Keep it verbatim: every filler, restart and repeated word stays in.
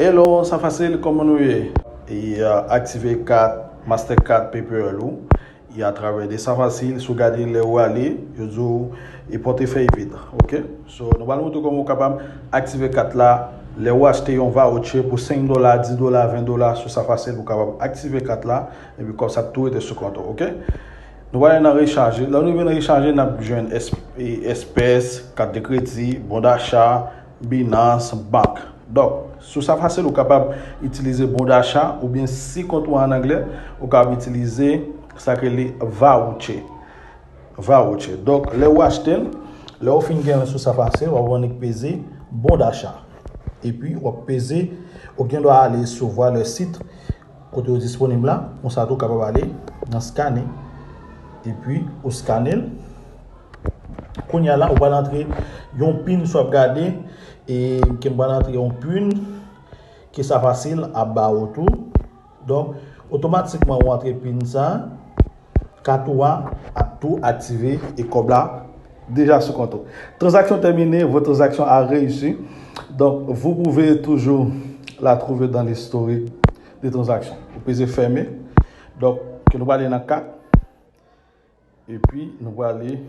Hello, Sa Fasil, kòman nou ye? E, uh, aktive kat, Mastercard, PayPal ou. E atravè de Sa Fasil, si w gade lè ou ale, yo di w e pòtefèy vid. Ok? So, nou pral montre kòman ou kapab aktive kat la. Lè ou achte yon voucher pou senk dola, dis dola, ven dola sou Sa Fasil, ou kapab aktive kat la. Epi kòb sa tou rete sou kont ou, ok? Nou pral nan rechaje. Lè nou vin rechaje, n ap jwenn S P S, kat de kredi, bon dacha, Binance, bank. Donk, sou Sa Fasil, ou kapab itilize bon dacha, oubyen si kont ou an anglè, ou kapab itilize sa k rele voucher. Voucher. Donk, lè ou achte l, lè ou fin gen l sou Sa Fasil, w ap annik peze bon dacha. Epi, w ap peze, ou gen dwa ale sou vwa le sit, kote yo disponib la. Konsa tou, ou kapab ale nan scanner. Epi, ou scanner l. Kounye a la, ou pral antre yon pin, si w ap gade, e ke m pral antre yon pin ke Sa Fasil ap ba ou tou. Donk, otomatikman, ou antre pin sa, kat ou a ap tou aktive e kòb la deja sou kont ou. Transaction terminée, votre transaction a réussi. Donc, vous pouvez toujours la trouver dans l'historique des transactions. Ou peze fèmen. Donk, ke nou prale nan kat. Epi, nou prale